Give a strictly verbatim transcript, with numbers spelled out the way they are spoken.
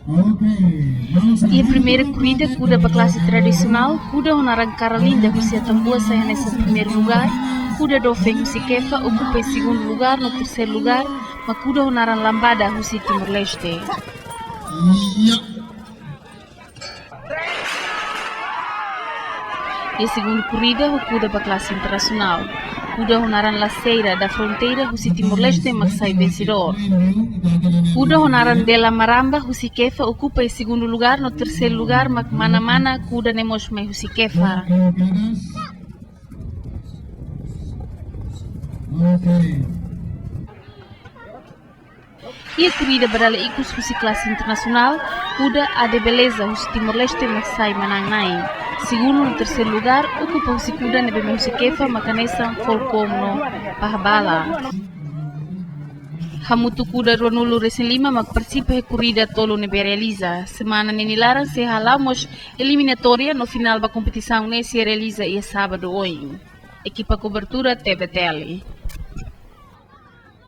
Iha primeira korrida kuda ba klase tradisionál, kuda ho naran Karalinda husi Atambua sai hanesan primeiru lugár, kuda dofen husi Kefa okupa segundu lugár no terseiru lugár, ma kuda ho naran Lambada husi Timor-Leste. Iha segundu korrida ho kuda ba klase internasionál, kuda ho naran Laseira da Fronteira husi Timor-Leste mak sai vensedór. Kuda ho naran Bela Maramba husi Kefa okupa segundu lugár no terseiru lugár mak mana-mana, kuda ne'e mós mai husi Kefa. Iha korrida ba dala ikus husi klase internasionál, kuda Ade Beleza husi Timor-Leste mak sai manán-na'in. Segundu no terseiru lugár okupa husi kuda ne'ebé mai husi Kefa mak hanesan Folkom no Pahabala. Hamutuk kuda ruanulu-resin-lima mak partisipa iha korrida tolu ne'ebé realiza. Semana ne'e nia laran sei hala'o mós eliminatória no finál ba kompetisaun ne'e sei realiza iha sábadu oin. Ekipa kobertura T V T L.